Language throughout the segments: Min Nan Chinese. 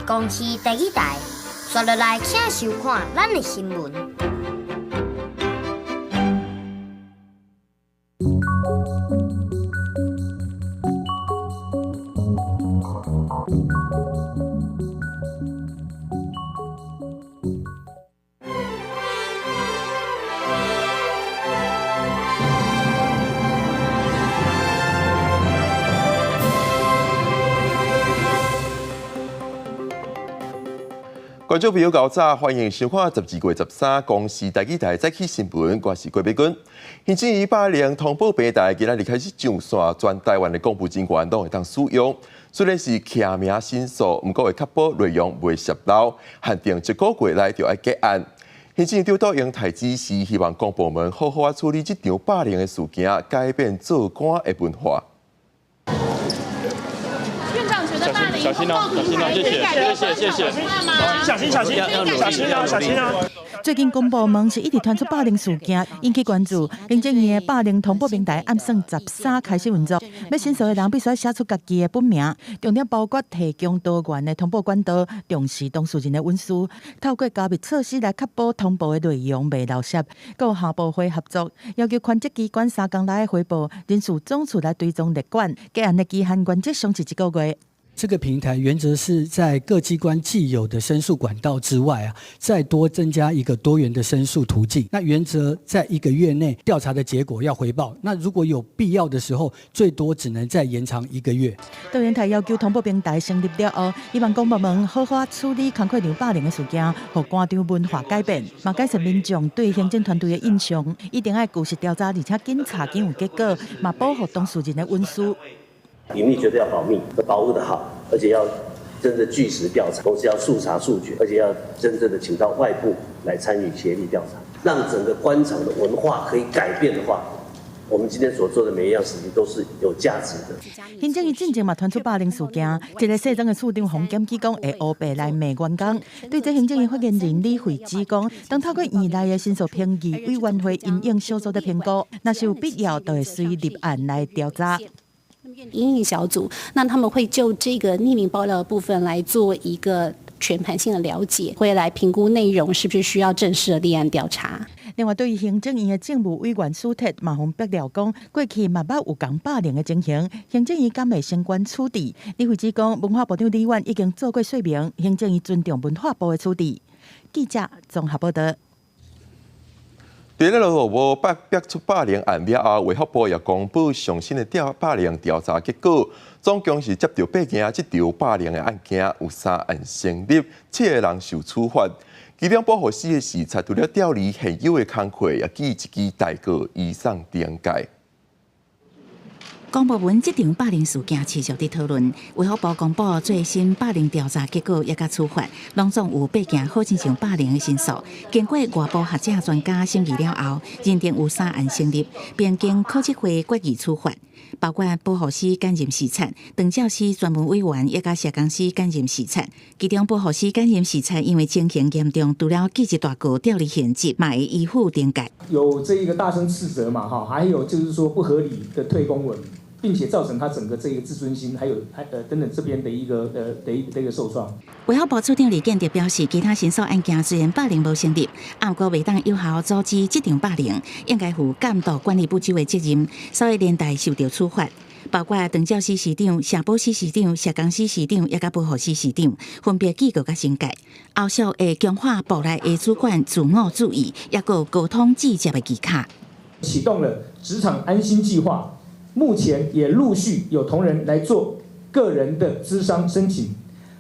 公視第一台，刷落來請收看咱的新聞。觀眾朋友，早晨，歡迎收看12月13公視台語台早起新聞，我是郭美君。行政院霸凌通報平台今仔日開始上線，全台灣的公務人員攏會當使用。雖然是匿名申訴，毋過會確保內容袂洩露，限定一個月內就愛結案。行政院長杜英台指示，希望公部門好好仔處理這場霸凌的事件，改變做官的文化。小心哦，小心哦，謝謝，謝謝，謝謝，小心，小心，小心啊，小心啊！最近公部門是一直傳出霸凌事件，引起關注。行政院的霸凌通報平台暗算13開始運作，欲申訴的人必須寫出家己的本名，重點包括提供多元的通報管道，重視當事人的隱私，透過加密措施來確保通報的內容袂漏洩。閣有跨部會合作，要求權責機關3工內回報，人事總處來追蹤列管，結案的期限原則上是一個月。這個平台原則是在各機關既有的申訴管道之外啊，再多增加一個多元的申訴途徑。那原則在一個月內調查的結果要回報。那如果有必要的時候，最多只能再延長一個月。杜英台要求通報平台成立了後，希望公部門好好處理工課場霸凌的事件，予官場文化改變，嘛改善民眾對行政團隊的印象。一定愛據實調查，而且緊查緊有結果，嘛保護當事人的隱私。隱秘絕對要保密，要保護得好，而且要真的據實調查，同時要速查速決，而且要真正的請到外部來參與協力調查，讓整個官場的文化可以改變的話，我們今天所做的每一樣事情都是有價值的。行政院進前嘛傳出霸凌事件，一个卸妝的處長予檢舉講會烏白來罵員工。對這行政院發言人李慧芝講，當透過院內的申訴評議委員會因應小組的評估，若是有必要，就會隨立案來調查。因應小組，那他們會就這個匿名爆料的部分來做一個全盤性的了解，會來評估內容是不是需要正式的立案調查。另外，對於行政院的政務委員蘇鐵嘛，予爆料講，過去嘛捌有共霸凌的情形，行政院敢會相關處置？李慧芝講，文化部長李婉已經做過說明，行政院尊重文化部的處置。記者綜合報道。佇咧羅無爆出霸凌案了後，衛福部也公布上新的調霸凌調查結果，總共是接著八件這場霸凌的案件，有三案成立，七個人受處罰。其中保護司的視察，除了調離現有的工課，也記一支大告移送懲戒。公部門這場霸凌事件持續佇討論，衛福部公布最新霸凌調查結果，也佮處罰，攏總有八件好親像霸凌的申訴。經過外部學者專家審議了後，認定有三案成立，並經考績會決議處罰，包括保護司兼任視察、長照司專門委員，也佮社工師兼任視察。其中保護司兼任視察，因為情形嚴重，除了記一大過調離現職，嘛會依法懲戒。有這一個大聲斥責嘛，哈，還有就是說不合理的退公文。並且造成他整個這個自尊心，還有還等等這邊的一個的一個受創。衛福部處長李建德表示，其他申訴案件雖然霸凌無成立，毋過袂當有效阻止這場霸凌，應該負監督管理不周的責任，所以連帶受著處罰。包括長照司司長、社保司司長、社工司司長，也佮保護司司長，分別記過佮懲戒。後續會強化部內的主管自我注意，抑閣溝通直接的技巧。啟動了職場安心計劃。目前也陸續有同仁來做個人的諮商申請，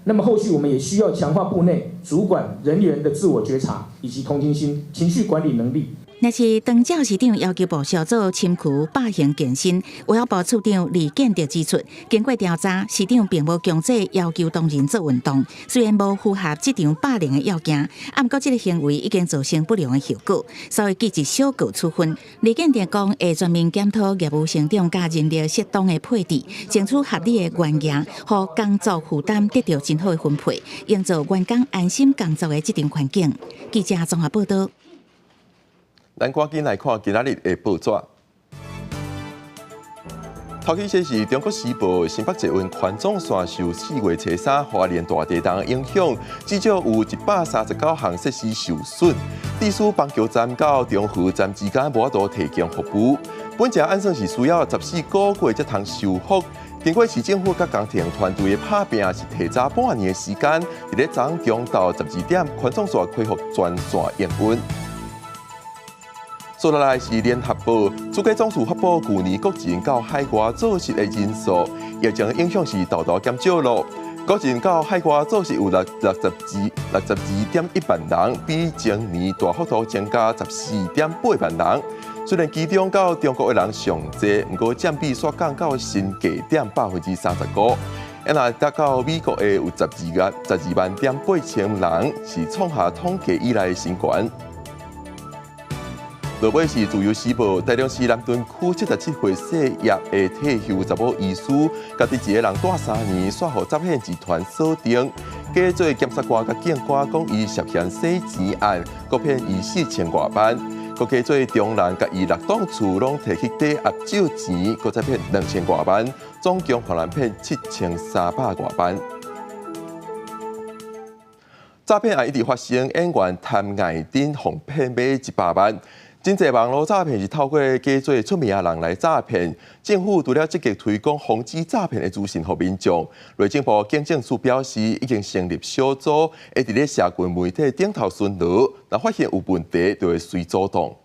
那麼後續我們也需要強化部內主管人員的自我覺察以及同情心、情緒管理能力。若是長照市長要求部屬做深區百行健身，衛福部處長李建德指出，經過調查，市長並無強制要求同仁做運動，雖然無符合職場霸凌的要件，毋過這个行為已經造成不良的後果，所以記一小過處分。李建德講，會全面檢討業務成長佮人力適當的配置，爭取合理的員額，予工作負擔得著真好的分配，營造員工安心工作的職場環境。記者綜合報道。咱趕緊來看今仔日的報紙。頭起先是中國時報新北捷運環狀線受4月初三花蓮大地動影響，至少有139項設施受損。致使板橋站到中和站之間無法度提供服務。本來按算是需要14個月才通修復。經過市政府佮工程團隊的拍拚，是提早半年的時間，佇咧昨昏到12點，環狀線恢復全線營運。接落來是聯合報，主計總處發布舊年國人到海外做實的人數，疫情影響是大大減少咯。國人到海外做實有62.1萬人，比前年大幅度增加14.8萬人。雖然其中到中國的人上濟，毋過佔比煞降到新低點35%。啊，若達到美國的有12萬點8千人，是創下統計以來的新高。落尾是自由時報，台中市南屯區77歲姓葉的退休查某醫師，家己一個人蹛3年，煞予詐騙集團鎖定。假做檢察官佮警官講，伊涉嫌洗錢案，閣騙伊4000外萬。閣假做中人，共伊六棟厝攏提去抵押借錢，閣再騙2000外萬，總共予人騙7300外萬。詐騙案一直發生，演員譚愛珍予騙欲100萬。真濟網路詐騙是透過假做出名的人來詐騙，政府除了積極推廣防止詐騙的資訊予民眾，內政部警政署表示已經成立小組，會佇咧社群媒體頂頭巡邏，若發現有問題，就會隨組動。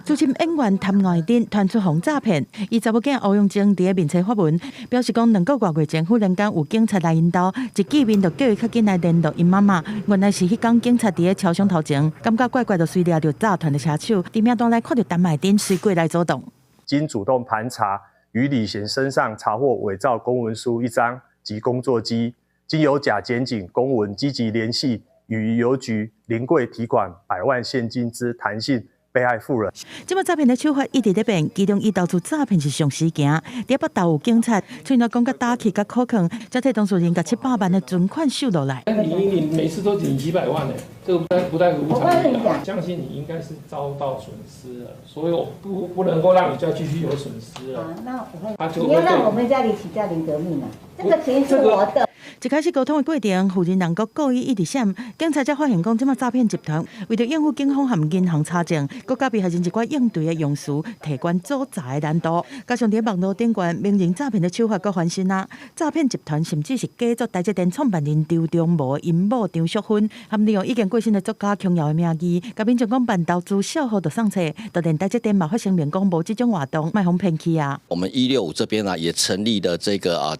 資深演員譚愛珍傳出予詐騙，伊查某囝歐陽靖佇咧面冊發文，表示講2個外月前忽然間有警察來𪜶兜，一見面就叫伊較緊來聯絡𪜶媽媽。原來是彼工警察佇咧車廂頭前，感覺怪怪，就隨掠著詐騙的車手，佇名單內看著譚愛珍，隨過來阻擋。經主動盤查，於李賢身上查獲偽造公文書一張及工作機，經由假檢警公文積極聯繫，與郵局臨櫃提款百萬現金之譚姓被害婦人。這擺詐騙的手法一直咧變，其中以投資詐騙是上時行。佇北投有警察出現講較打氣、較可靠，才替當事人共700萬的存款收落來。你每次都領幾百萬呢？這個不太合常理。相信你應該是遭到損失了，所以我不能夠讓你再繼續有損失了。啊，那我會，你要讓我們家裡起家庭革命啊？這個錢是我的。一開始溝通的過程，負責人閣故意一直閃，警察才發現講，這擺詐騙集團為著應付警方和銀行查證，閣加被害人一寡應對的用詞，提懸組詐的難度。加上佇網路頂懸，名人詐騙的手法閣翻新啊！詐騙集團甚至是假作台積電創辦人張忠謀𪜶某張淑芬，含利用已經過身的作家瓊瑤的名義，共民眾講辦投資數戶就送冊，就連台積電嘛發聲明講無這種活動，莫予騙去啊！我們165這邊啊，也成立了這個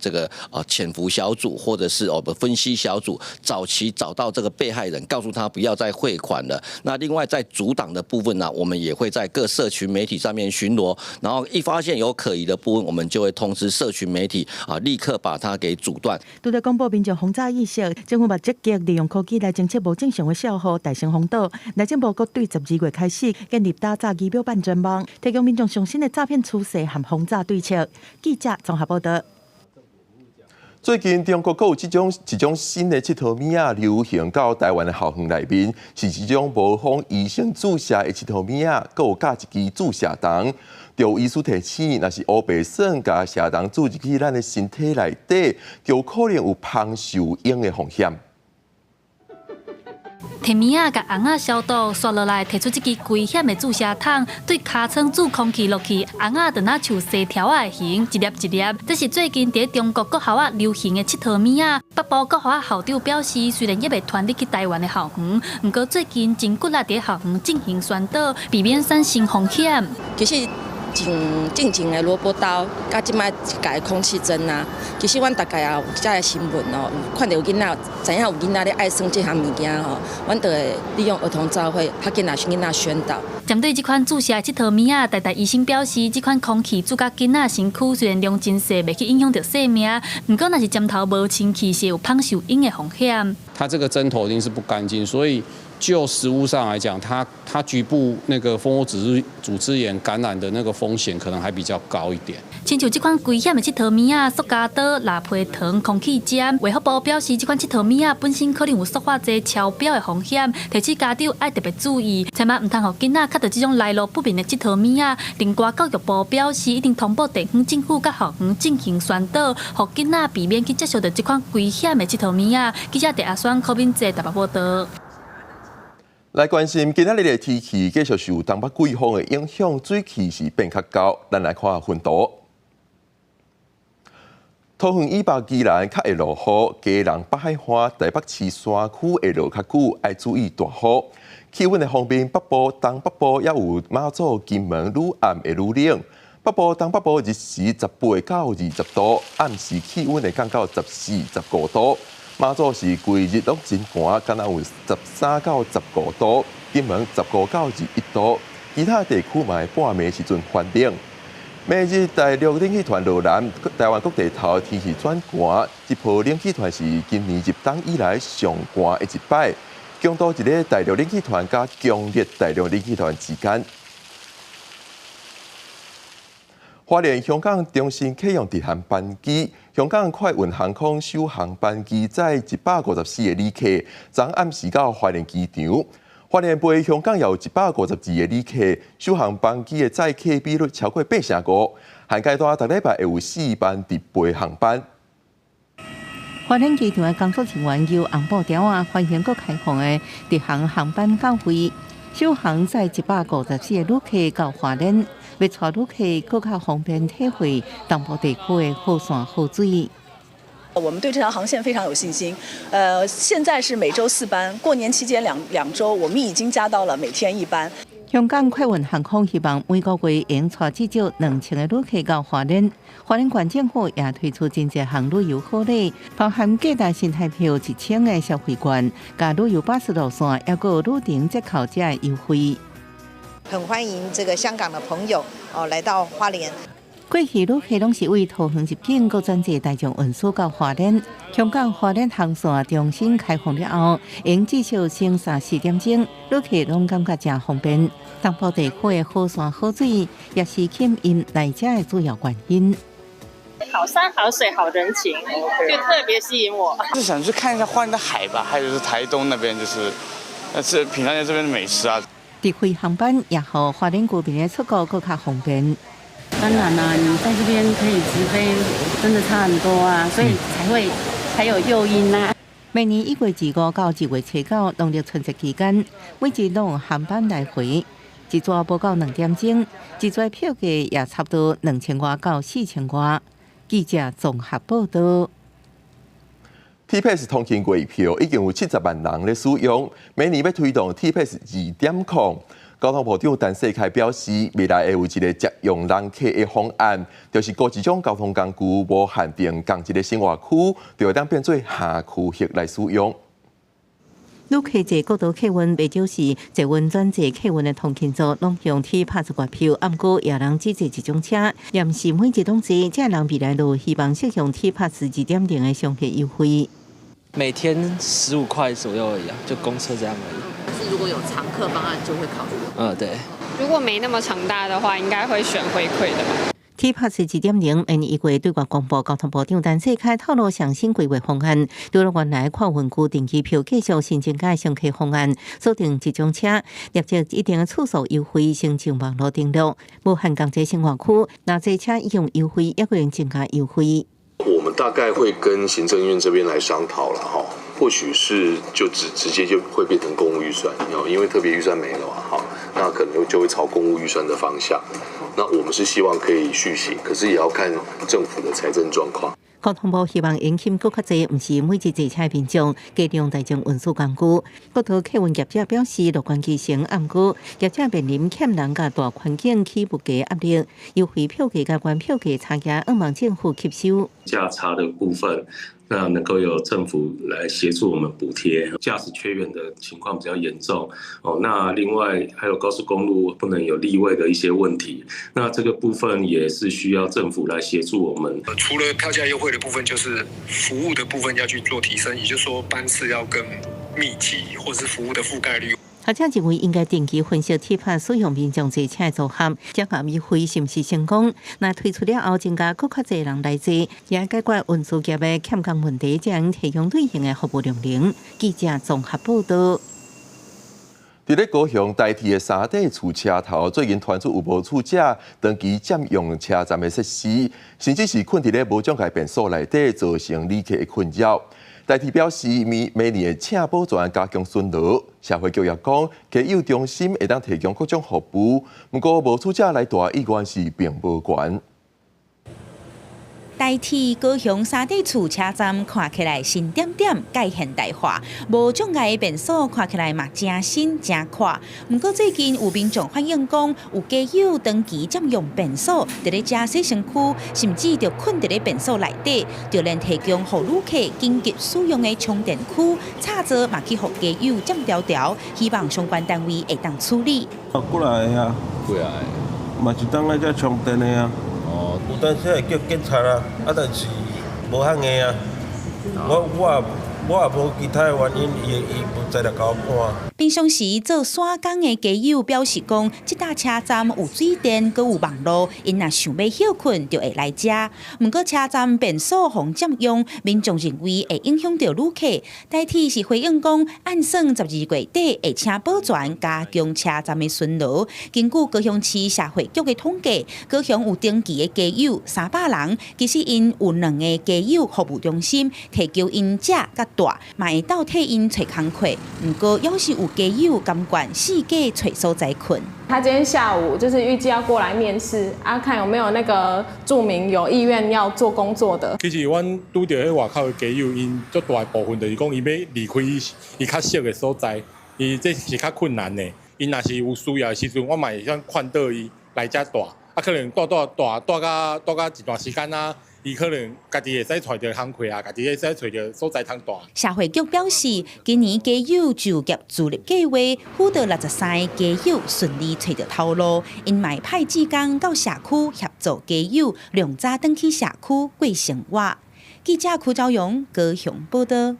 潛伏小組，或者是我們分析小組，早期找到這個被害人，告訴他不要再匯款了。那另外在阻擋的部分呢，我們也會在各社群媒體上面巡邏，然後一發現有可疑的部分，我們就會通知社群媒體啊，立刻把它給阻斷。除了廣播民眾防詐意識，政府嘛積極利用科技來偵測無正常的帳戶，大聲防堵。內政部閣對12月開始建立打詐儀表板專網，提供民眾上新的詐騙趨勢和防詐對策。記者綜合報道。最近中國閣有這種一種新的𨑨迌物仔流行到台灣的校園內面，是這種模仿醫生注射的𨑨迌物仔，閣有佮一支注射筒。就醫師提醒，若是烏白耍共射筒注入去咱的身體內底，就可能有芳受湧的風險。提物仔共甕仔消毒，紲落來提出這支危險的注射筒，對尻川注空氣落去，甕仔就若像踅條仔的形，一粒一粒。這是最近佇中國國校仔流行的𨑨迌物仔。北部國校校長表示，雖然猶未傳入去台灣的校園，毋過最近真骨力佇校園進行宣導，避免產生風險。其實從進前的蘿蔔刀，佮這擺一個空氣針啊，其實阮逐概也有這个新聞哦，有看著有囡仔，知影有囡仔咧愛耍這項物件吼，阮就會利用兒童照會，較緊來向囡仔宣導。針對這款注射𨑨迌物仔，台大醫生表示，這款空氣注到囡仔身軀，雖然量真細，袂去影響著生命，毋過若是針頭無清氣，是有芳受湧的風險。它這個針頭一定是不乾淨，所以就實務上來講，它局部那個蜂窩組織炎感染的那個風險可能還比較高一點。親像這款危險的𨑨迌物仔，塑膠刀、蠟皮糖、空氣針，衛福部表示，這款𨑨迌物仔本身可能有塑化劑超標的風險，提醒家長愛特別注意，千萬毋通予囡仔揩著這種來路不明的𨑨迌物仔。另外，教育部表示，已經通報地方政府佮校園進行宣導，予囡仔避免去接觸著這款危險的𨑨迌物仔。記者鄭阿雙、柯敏哲台北報道。來關心今仔日的天氣，繼續受東北季風的影響，水汽是變較厚。咱來看溫度。桃園以北、宜蘭較會落雨，基隆北海岸、台北市山區會落較久，愛注意大雨。氣溫的方面，北部、東北部也有馬祖、金門愈暗會愈冷。北部、東北部日時18到20度，暗時氣溫會降到14、15度。馬祖是規日攏真寒，敢若有13到15度；金門15到21度。其他地區嘛會半暝時陣寒冷。明日大陸冷氣團落南，台灣各地頭天氣轉寒，這波冷氣團是今年入冬以來上寒的一擺。強度佇咧大陸冷氣團佮強烈大陸冷氣團之間。花蓮香港中心啟用直航班機，香港快運航空首航班機載154個旅客，昨暗時到花蓮機場。花蓮飛香港有152個旅客，首航班機的載客比率超過85%。現階段逐禮拜會有四班直飛航班。花蓮機場的工作人員由紅布條仔歡迎閣開放的直航航班到位，首航載154個旅客到花蓮。欲帶旅客閣較方便體會東部地區的好山好水。我們對這條航線非常有信心。現在是每週四班，過年期間兩週，我們已經加到了每天一班。香港快運航空希望每個月能帶至少2000個旅客到花蓮。花蓮縣政府也推出真濟項旅遊好禮，包含價值新台票1000的消費券，佮旅遊巴士路線，抑閣有旅程折扣這優惠。很歡迎這個香港的朋友哦來到花蓮。過去旅客攏是對桃園入境，閣轉坐大眾運輸到花蓮。香港花蓮航線重新開放了後，用至少省3、4點鐘，旅客攏感覺誠方便。東部地區的好山好水，也是吸引來遮的主要原因。好山好水好人情，就特別吸引我。是想去看一下花蓮的海吧，還有就是台東那邊，就是，是品嘗一下這邊的美食啊。直飛航班也予花蓮居民的出國閣較方便。當然啦，你在這邊可以直飛，真的差很多啊，所以才會才有誘因啊。明年1月25到2月7，農曆春節期間，每日攏有航班來回，一逝無夠2點鐘，一逝票價也差不多2000外到4000外。記者綜合報道。 T-Pass 通勤月票已經有70萬人咧使用，明年欲推動 T-Pass 2.0。交通部長陳世凱表示，未來會有一個接容人客的方案，就是高一種交通工具無限定仝一个生活區，就會當變做跨區域來使用。旅客坐國道客運，袂少是捷運轉坐客運的通勤族，攏用 T-Pass 月票，毋過也人只坐一種車，也毋是每一攏坐，這人未來就希望適用 T-Pass 2.0的上客優惠。每天15塊左右而已啊，就公車這樣而已。是如果有常客方案就會考慮。嗯，對。如果沒那麼常搭的話，應該會選回饋的吧。 T-Pass 2.0明年1月對外公布，交通部長陳世凱透露上新規劃方案，除了原來跨運區定期票繼續新增加乘客方案，鎖定一種車，列入一定的次數優惠，申請網路登錄，無限仝一個生活區，若坐車用優惠，也會增加優惠。我們大概會跟行政院這邊來商討了哈，或許是就直接就會變成公務預算，因為特別預算沒了嘛，哈，那可能就會朝公務預算的方向。那我們是希望可以續行，可是也要看政府的財政狀況。交通部希望引進閣較濟，毋是每日坐車民眾，加用大眾運輸工具。國道客運業者表示，樂觀其成，毋過業者面臨欠人佮大環境起物價壓力，優惠票價佮原票價差價，向望政府吸收。價差的部分，那能夠由政府來協助我們補貼，駕駛缺員的情況比較嚴重哦。那另外還有高速公路不能有立位的一些問題，那這個部分也是需要政府來協助我們。除了票價優惠的部分，就是服務的部分要去做提升，也就是說班次要更密集，或是服務的覆蓋率。學者認為應該定期分析鐵拍使用民眾坐車的組合，這項優惠是毋是成功？若推出了後，增加閣較濟人來坐，也解決運輸業的欠工問題，才能提供類型的服務量能。記者綜合報道。佇咧高雄台鐵的三塊厝車頭，最近傳出有無厝者長期佔用車站的設施，甚至是睏佇咧無障礙便所內底，造成旅客的困擾。台鐵表示，明明年會請保全加強巡邏。社會局也講，街友中心會當提供各種服務，毋過無厝者來蹛的意願是並無懸。台鐵高雄三塊厝車站看起來新點點，蓋現代化，無障礙的便所看起來嘛誠新誠闊。毋過最近有民眾反映講，有街友長期佔用便所，佇咧遮洗身軀，甚至就睏佇咧便所內底，就連提供予旅客緊急使用的充電區插座嘛去予街友佔牢牢，希望相關單位會當處理。哦，過來啊，過來，嘛是當來遮充電的啊。哦，有當時會叫警察啊，啊，但是無響應啊。我也無其他的原因，伊無再來共我趕。平常時做散工的街友表示講，這搭車站有水電，閣有網路，𪜶若想欲歇睏就會來遮。毋過車站便所予佔用，民眾認為會影響著旅客。台鐵是回應講，按算12月底會請保全加強車站的巡邏。根據高雄市社會局的統計，高雄有登記的街友300人，其實𪜶有兩个街友服務中心，提供𪜶食佮蹛，嘛會當替𪜶揣工課。毋過，猶是有街友甘願四界揣所在睏。他今天下午就是預計要過來面試，啊，看有沒有那個住民有意願要做工作的。其實阮拄著彼外口的街友，𪜶足大部分就是講，伊欲離開伊較熟的所在，伊這是較困難的。𪜶若是有需要的時陣，我嘛會使勸導伊來遮蹛，啊，可能蹛蹛蹛蹛甲蹛甲一段時間啊。伊可能家己會使揣著工課啊，家己會使揣著所在通蹛。社會局表示，今年街友就業助力計劃輔導63个街友順利揣著頭路，𪜶嘛會派志工到社區協助街友，量早轉去社區過生活。記者柯昭勇高雄報道。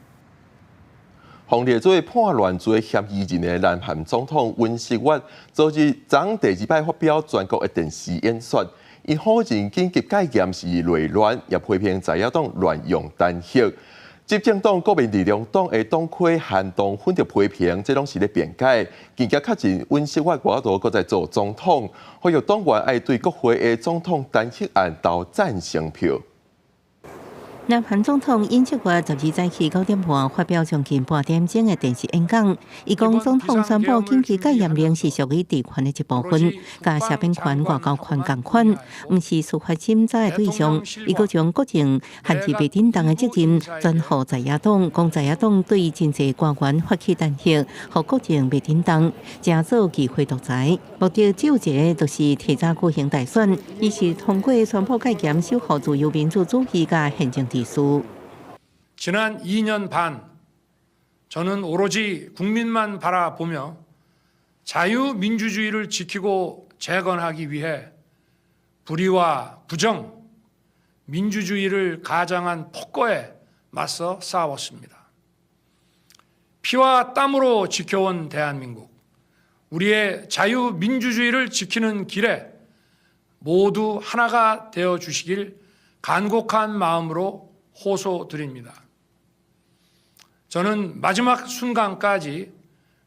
予列做叛亂罪嫌疑人的南韓總統尹錫悅，昨日昨第二擺發表全國的電視演說。伊否認緊急戒嚴是內亂，也批評在野黨亂用彈劾。執政黨國民力量黨的黨魁韓東勳就批評，這攏是咧辯解，緊急確認尹錫悅無法度閣再做總統，呼籲黨員愛對國會的總統彈劾案投贊成票。南韓總統尹錫悅12早起9點半發表將近半點鐘的電視演講，伊講總統宣布緊急戒嚴令是屬於職權的一部分，佮赦免權、外交權仝款，毋是司法審查的對象。伊閣將國政限制袂振動的責任轉予在野黨，講在野黨對真濟官員發起彈劾，予國政袂振動，成做議會獨裁。目的只有一个，就是提早舉行大選。伊是通過宣布戒嚴，守護自由民主主義佮憲政秩序。 지난 2년 반 저는 오로지 국민만 바라보며 자유민주주의를 지키고 재건하기 위해 불의와 부정, 민주주의를 가장한 폭거에 맞서 싸웠습니다. 피와 땀으로 지켜온 대한민국, 우리의 자유민주주의를 지키는 길에 모두 하나가 되어 주시길 간곡한 마음으로 호소드립니다. 저는 마지막 순간까지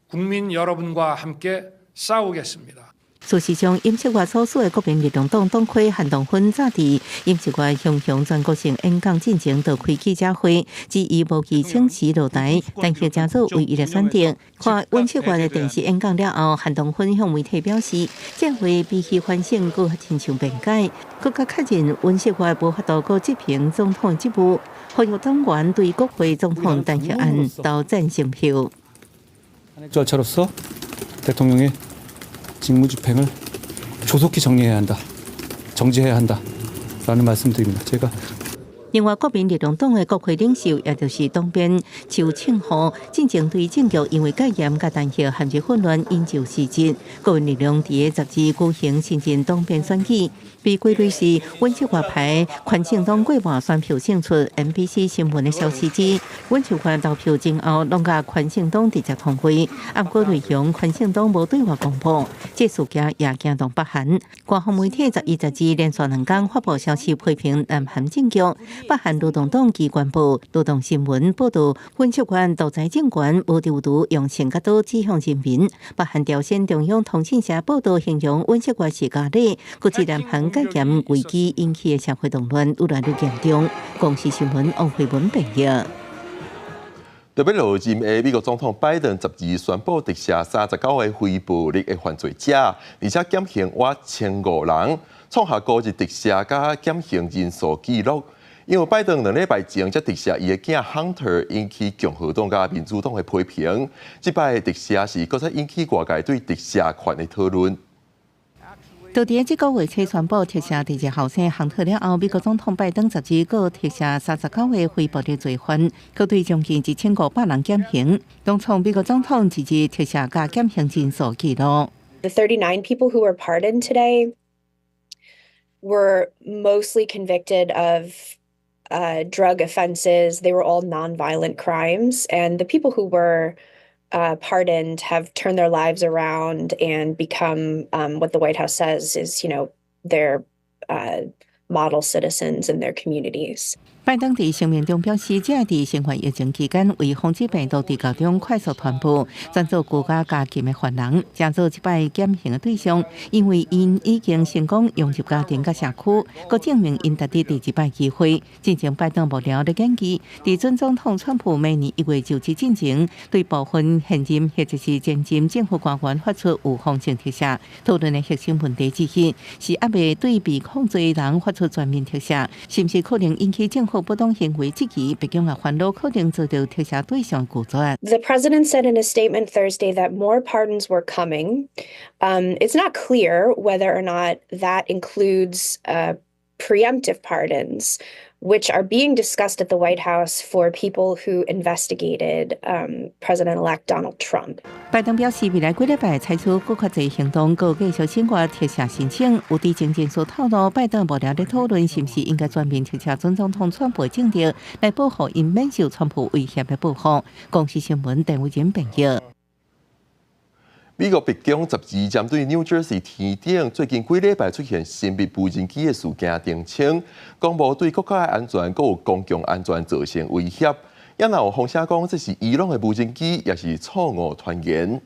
국민 여러분과 함께 싸우겠습니다. 事實上，尹錫悅所屬的國民力量黨黨魁韓東勳早佇尹錫悅雄雄全國性演講進前，就開記者會，指伊無意請辭落台，彈劾成做唯一的選擇。看尹錫悅的電視演講了後，韓東勳向媒體表示，這回比起反省，閣親像辯解，閣較確認尹錫悅無法度閣執行總統職務，呼籲黨員對國會總統彈劾案投贊成票。 절차로서 대통령의 직무집행을 조속히 정리해야 한다, 정지해야 한다라는 말씀드립니다. 제가 另外，國民力量黨的國會領袖，也就是黨鞭邱慶和，進前對政局因為戒嚴佮彈劾陷入混亂，引咎辭職。國民力量佇個十二舉行新任黨鞭選舉，被歸類是尹錫悅派寬正黨過半選票勝出。MBC 新聞的消息指，尹錫悅投票前後攏佮寬正黨直接通話，毋過內容寬正黨無對外公布。這事件也驚動北韓。官方媒體11、12連續兩工發布消息批評南韓政局。北韓勞動黨機關報《勞動新聞》報導，尹錫悅獨裁政權無丟丟用槍佮刀指向人民。北韓朝鮮中央通訊社報導形容尹錫悅是咖喱，國際南韓戒嚴危機引起的社會動亂愈來愈嚴重。公視新聞王慧文編譯。特別落任的美國總統拜登12宣布特赦39個非暴力的犯罪者，而且減刑逾1500人，創下孤日特赦佮減刑人數紀錄。因為拜登2禮拜前才特赦伊的囝 Hunter 引起共和黨佮民主黨的批評，這擺特赦是閣再引起外界對特赦權的討論。就佇這個月初宣布特赦第一後生亨特了後，美國總統拜登十二閣特赦39個非暴力罪犯，閣對將近1500人減刑，當創美國總統一日特赦佮減刑人數紀錄。 The 39 people who were pardoned today were mostly convicted of drug offenses. They were all nonviolent crimes, and the people who were pardoned have turned their lives around and become what the White House says is their model citizens in their communities. 拜登佇聲明中表示，這佇新冠疫情期間為防止病毒佇獄中快速傳播，專做國家監禁的犯人，成做這擺減刑的對象，因為𪜶已經成功融入家庭佮社區，閣證明𪜶值得第二擺機會。進前拜登幕僚咧研究，佇準總統川普明年1月就職進前，對部分現任或者是前任政府官員發出預防性特赦。討論的核心問題之一，是猶未對被控罪人發出全面特赦，是毋是可能引起政府不當行為質疑，白宮也煩惱可能遭到特赦對象拒絕。 The president said in a statement Thursday that more pardons were coming. It's not clear whether or not that includes preemptive pardons, which are being discussed at the White House for people who investigated President-elect Donald Trump. 拜登表示，未來幾禮拜採取閣較濟行動，閣繼續審閱特赦申請。有知情人士透露，拜登幕僚咧討論是毋是應該全面特赦準總統川普的政敵，來保護𪜶免受川普威脅的報復。公視新聞鄧偉仁編譯。美國白宮12針對 New Jersey 天頂最近幾禮拜出現神秘無人機的事件澄清，講無對國家的安全閣有公共安全造成威脅。也若有風聲講這是伊朗的無人機，抑是錯誤傳言。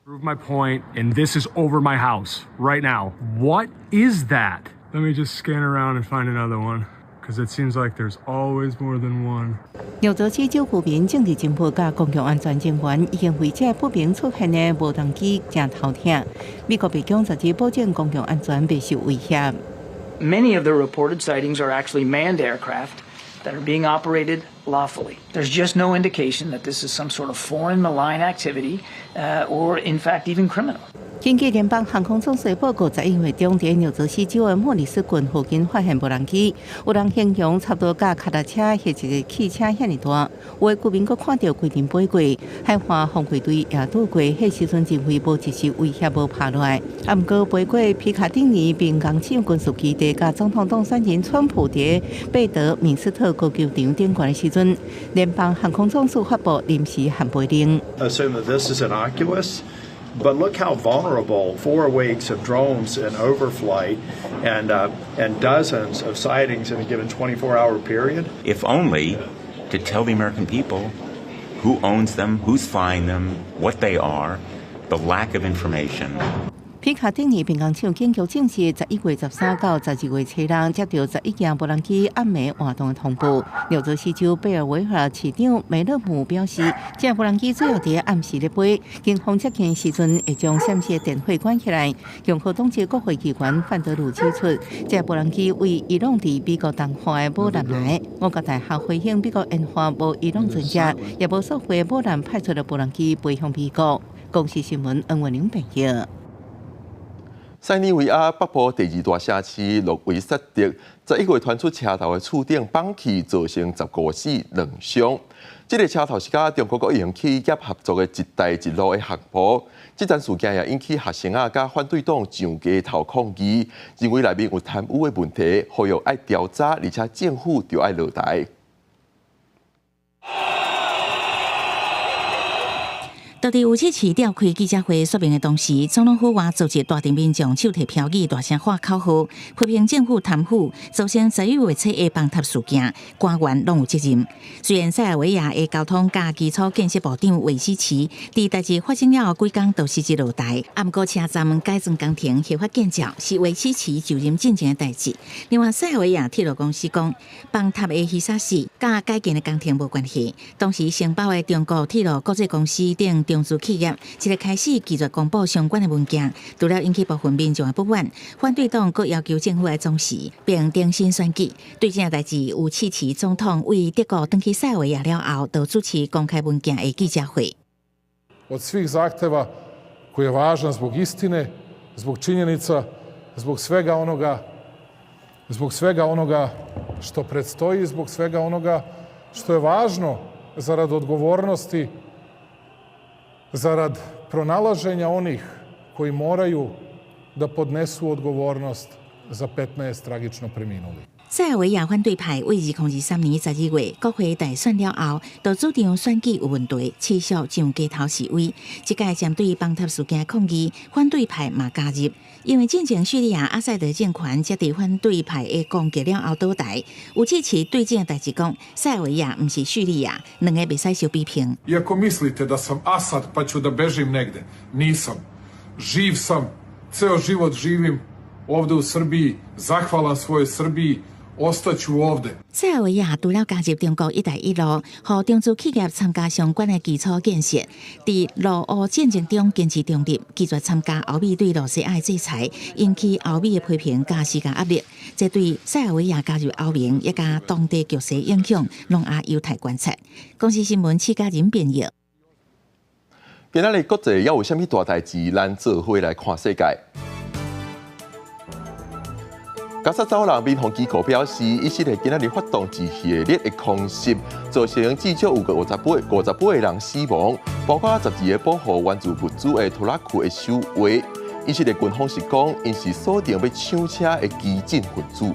Prove my point, and this is over my house right now. What is that? Let me just scan around and find another one, because it seems like there's always more than one. 紐澤西州居民、政治人物佮公共安全人員已經為這不明出現的無人機誠頭痛。美國白宮12保證公共安全袂受威脅。 Many of the reported sightings are actually manned aircraft that are being operated lawfully. There's just no indication that this is some sort of foreign malign activity or, in fact, even criminal. 根據聯邦航空總署報告，11月中佇紐澤西州的莫里斯郡附近發現無人機，有人形容差不多佮跤踏車或者是汽車遐爾大。有的居民閣看著規陣飛過，海岸防衛隊也拄過，彼時陣認為無一絲威脅無拍落來。啊，毋過飛過皮卡丁尼兵工廠軍事基地，佮總統當選人川普佇貝德敏斯特高球場頂懸的時陣，聯邦航空總署發布臨時限飛令。 Assume that this is innocuous. But look how vulnerable 4 weeks of drones in overflight and dozens of sightings in a given 24-hour period. If only to tell the American people who owns them, who's flying them, what they are, the lack of information. 皮卡丁尼兵工廠警局證實，11月13到12月初六接到11架無人機暗暝活動的通報。紐澤西州貝爾維爾市長梅勒姆表示，這無人機主要佇暗時咧飛，警方接近時陣會將閃爍電火關起來。共和黨籍國會議員范德魯指出，這無人機為伊朗佇美國東岸的母艦來。五角大廈回應美國研發無伊朗船隻，也無所謂母艦派出的無人機飛向美國。公視新聞恩文玲編譯。塞爾維亞北部第二大城市諾維薩德，11月傳出車頭的厝頂崩去，造成15死兩傷。這个車頭是佮中國國營企業合作的一帶一路的項目。這樁事件也引起學生仔佮反對黨上街頭抗議，認為內面有貪污的問題，呼籲愛調查，而且政府著愛落台。就佇烏契奇召開記者會說明的同時，總統府外組織大陣民眾手提標語，大聲喊口號，批評政府貪腐，造成11月初的崩塌事件，官員攏有責任。雖然塞爾維亞的交通佮基礎建設部長韋斯奇佇代誌發生了後幾工就辭職落台，啊，毋過車站改裝工程合法建造是韋斯奇就任進前的代誌。另外，塞爾維亞鐵路公司講，崩塌的魚沙死佮改建的工程無關係。當時承包的中國鐵路國際公司等中資企業，這个開始拒絕公布相關的文件，除了引起部分民眾的不滿，反對黨閣要求政府愛總辭，並重新選舉。對這件代誌，烏契奇總統為德國轉去塞爾維亞了後，就主持公開文件的記者會。 Od svih zahteva koji je važan zbog istine, zbog činjenica, zbog svega onoga, zbog svega onoga što predstoji, zbog svega onoga što je važno zarad odgovornosti, zarad pronalaženja onih koji moraju da podnesu odgovornost za 15 tragično preminulih. 塞爾維亞反對派為2023年12月國會大選了後，就主張選舉有問題，持續上街頭示威。這屆針對崩塌事件抗議，反對派嘛加入。因為進前敘利亞阿薩德政權才佇反對派的攻擊了後倒台。有支持對這代誌講，塞爾維亞毋是敘利亞，兩個袂使相比拼。 Iako mislite da sam Asad pa ću da bežim negde, nisam. Živ sam, ceo život živim ovde u Srbiji, zahvalan svojoj Srbiji, ostaću ovde。塞爾維亞除了加入中國一帶一路，予中資企業參加相關的基礎建設，佇俄烏戰爭中堅持中立，拒絕參加歐美對羅西亞的制裁，引起歐美的批評佮施加壓力。這對塞爾維亞加入歐盟，也佮當地局勢影響，攏也有待觀察。公視新聞，施嘉仁編譯。今仔日國際猶有啥物大代誌？咱做伙來看世界。加薩走廊民防機構表示，以色列今仔日發動一系列的空襲，造成至少有個58個人死亡，包括12個保護援助物資的拖拉庫的守衛。以色列軍方是講，𪜶是鎖定欲搶車的激進分子。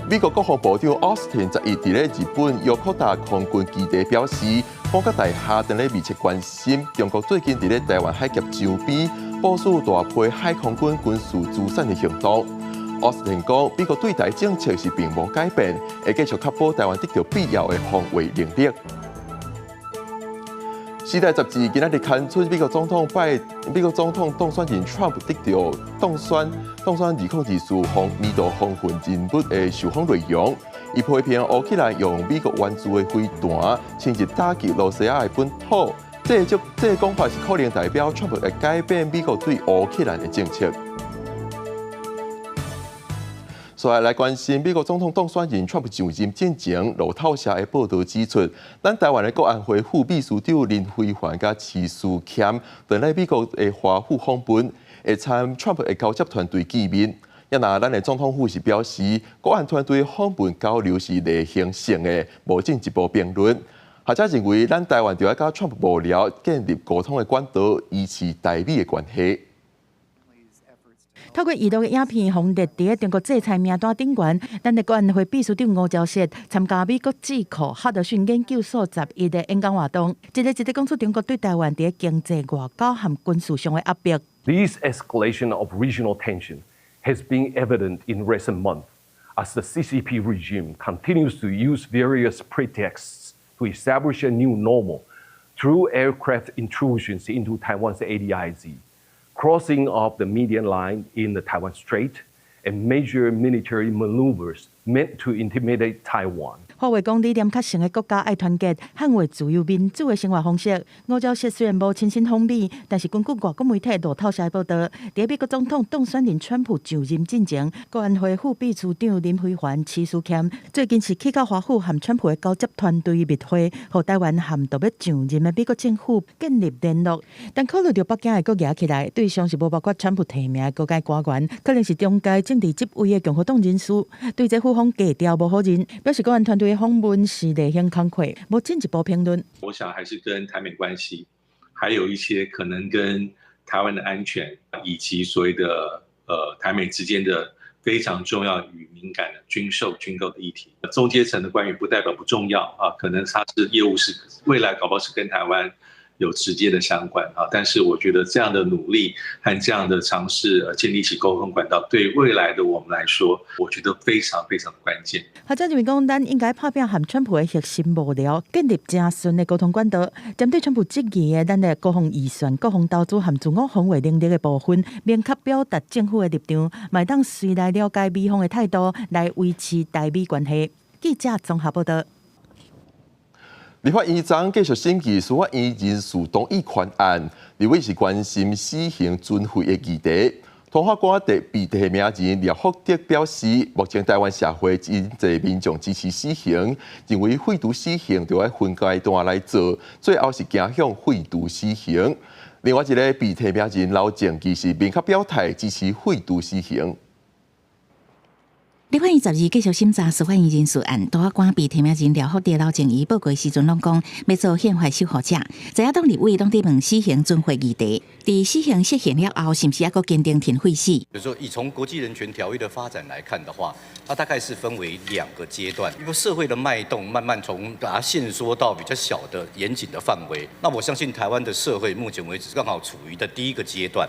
美國國防部長奧斯汀11佇咧日本約科達空軍基地表示，五角大廈正咧密切關心中國最近佇咧台灣海峽周邊部署大批海空軍軍事資產的行動。奧斯汀講，美國對台政策是並無改變，會繼續確保台灣得著必要的防衛能力。時代雜誌今仔日刊出美國總統當選人 Trump 得著當選2024年度風雲人物的受訪內容，伊批評烏克蘭用美國援助的飛彈侵入打擊羅西亞的本土，這個講法是可能代表 Trump 會改變美國對烏克蘭的政策。所以來關心美國總統當選人川普上任進前，路透社的報道指出，咱台灣的國安會副秘書長林飛帆佮徐斯儉，佇咧美國的華府訪問，會參川普的交接團隊見面。也若咱的總統府是表示，國安團隊訪問交流是例行性的，無進一步評論。學者認為，咱台灣著愛佮川普幕僚建立溝通的管道，維持台美的關係。透過娛樂的影片，予列佇中國制裁名單頂懸，咱的國安會秘書長吳釗燮參加美國智庫哈德遜研究所11的演講活動，一个一个講出中國對台灣佇經濟、外交和軍事上的壓迫。 This escalation of regional tension has been evident in recent months as the CCP regime continues to use various pretexts to establish a new normal through aircraft intrusions into Taiwan's ADIZ, crossing of the median line in the Taiwan Strait, and major military maneuvers meant to intimidate Taiwan. 話話講理念較像的國家愛團結，捍衛自由民主的生活方式。吳釗燮雖然無親身訪美，但是根據外國媒體路透社報導，佇美國總統當選人川普就任進前，國安會副秘書長林飛帆、徐斯儉最近是去到華府和川普的交接團隊密會，予台灣和著欲上任的美國政府建立聯絡。但考慮著北京會閣夯起來，對象是無包括川普提名的高階官員，可能是中階政治職位的共和黨人士。對這府方低調無否認，表示國安團隊的訪問是例行工課，無進一步評論。我想還是跟台美關係，還有一些可能跟台灣的安全，以及所謂的台美之間的非常重要與敏感的軍售軍購的議題。中階層的官員不代表不重要啊，可能他是業務是未來搞不好是跟台灣有直接的相關啊，但是我覺得這樣的努力和這樣的嘗試建立起溝通管道，對未來的我們來說，我覺得非常非常的關鍵。學者認為講，咱應該拍拚和川普的核心幕僚建立誠順的溝通管道，針對川普質疑的咱的國防預算、國防投資和自我防衛能力的部分，明確表達政府的立場，嘛會當隨來了解美方的態度，來維持台美關係。記者綜合報導。立法院長繼續審議司法院人事同意權案，立委是關心死刑存廢的議題。大法官的被提名人廖福德表示，目前台灣社會真濟民眾支持死刑，認為廢除死刑著愛分階段來做，最後是走向廢除死刑。另外一个被提名人劉靜其實明確表態支持廢除死刑。立法院十二繼續審查司法院人事案，大法官被提名人廖福德、劉靜怡報告時陣，攏講欲做憲法守護者。在野黨立委攏佇問死刑存廢議題，佇死刑釋憲了後，是毋是猶閣堅定挺廢死？就是說，以從國際人權條約的發展來看的話，它大概是分為兩個階段，一個社會的脈動慢慢從把它限縮到比較小的嚴謹的範圍。那我相信台灣的社會目前為止剛好處於的第一個階段。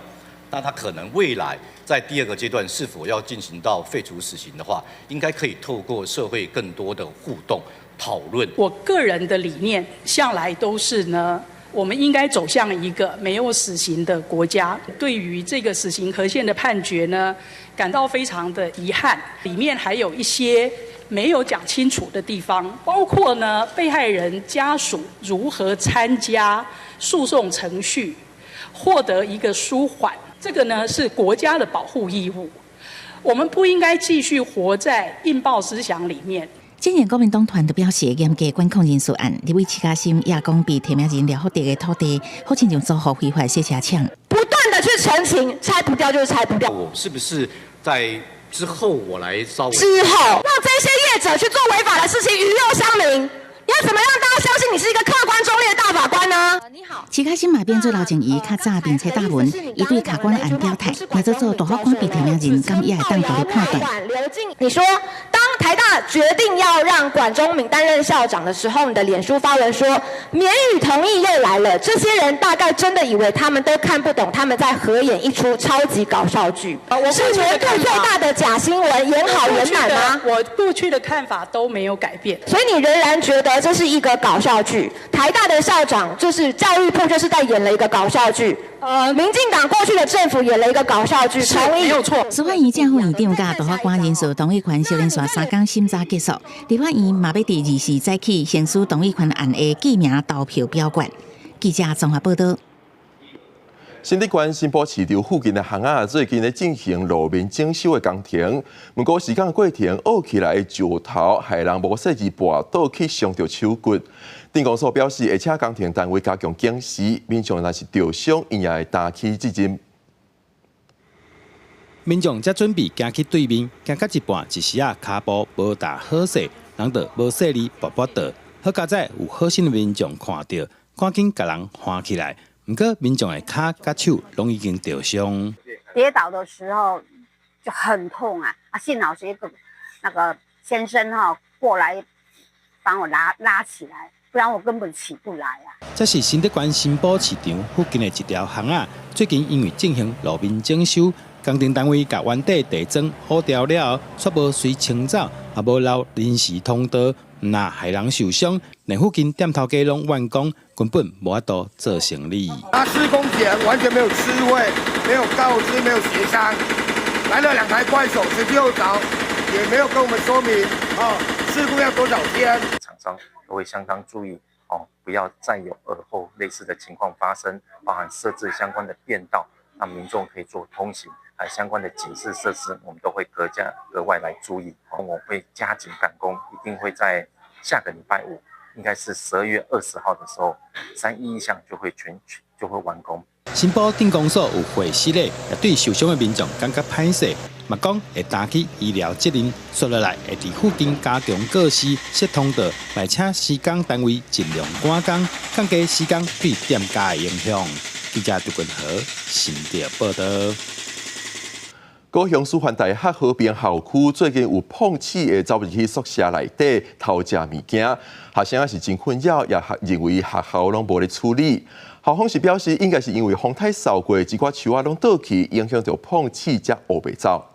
那他可能未來在第二個階段是否要進行到廢除死刑的話，應該可以透過社會更多的互動討論。我個人的理念向來都是呢，我們應該走向一個沒有死刑的國家。對於這個死刑合憲的判決呢，感到非常的遺憾。裡面還有一些沒有講清楚的地方，包括呢被害人家屬如何參加訴訟程序，獲得一個舒緩。這個呢是國家的保護義務，我們不應該繼續活在印報思想裡面。之前國民黨團就表示嚴格管控人事案，立委徐嘉芯也講被提名人廖福德的土地，好親像租予非法洗車廠，不斷的去澄清，拆不掉就是拆不掉。我是不是在之後我來稍微之後讓這些業者去做違法的事情，魚肉鄉民？要怎麼讓大家相信你是一個客觀中立的大法官呢？徐嘉芯嘛變做劉靜怡較早並且答文，伊對卡關案表態，若做做大法官被提名人，敢伊會當獨立判斷？劉靜，你說當台大決定要讓管中閔擔任校長的時候，你的臉書發文說免予同意又來了，這些人大概真的以為他們都看不懂，他們在合演一出超級搞笑劇，是年度最大的假新聞，演好演滿嗎？我過去的看法都沒有改變，所以你仍然覺得這是一個搞笑劇？台大的校長就是教育部，就是在演了一個搞笑劇。民進黨過去的政府演了一個搞笑劇，同意沒有錯。司法院正副院長佮大法官人事同意權小連續三工審查結束，立法院嘛欲佇24早起行使同意權案的記名投票表決。記者綜合報導。新竹縣新埔市場附近的巷仔最近咧進行路面整修的工程，毋過時間過程僫起來的石頭，害人無細膩跋倒去傷著手骨。鎮公所表示，會請工程單位加強警示，民眾若是著傷，𪜶也會擔起責任。民眾才準備行去對面，行到一半，一時仔跤步無踏好勢，人就無細膩跋跋倒。好佳哉有好心的民眾看著，趕緊共人扶起來。毋過民眾的跤佮手攏已經著傷。跌倒的時候就很痛啊！啊，幸好是一個那個先生哈過來幫我拉拉起來，不然我根本起不來啊。這是新竹縣新埔市場附近的一條巷仔，最近因為進行路面整修，工程單位共原底地磚挖掉了後，卻無隨清走，也無留臨時通道，毋但害人受傷，連附近店頭家攏怨講，根本無法度做生意。他施工前完全沒有知會，沒有告知，沒有協商，來了兩台怪手，直接又鑿。也沒有跟我們說明啊，施工要多少天。廠商都會相當注意哦，不要再有爾後類似的情況發生，包含設置相關的便道，讓民眾可以做通行，還相關的警示設施，我們都會格加格外來注意。我會加緊趕工，一定會在下個禮拜五，應該是12月20號的時候，311巷就會全就會完工。新埔鎮公所有會室咧，也對受傷的民眾感覺歹勢，嘛講會擔起醫療責任，紲落來會佇附近加強告示、設通道，嘛請施工單位盡量趕工，降低施工對店家的影響。記者杜君和新竹報導。高雄師範大學和平校區最近有膨鼠會走入去宿舍內底偷食物件，學生也是真困擾，也認為學校攏無咧處理。校方是表示，應該是因為風颱掃過，一寡樹仔攏倒去，影響著膨鼠才烏白走。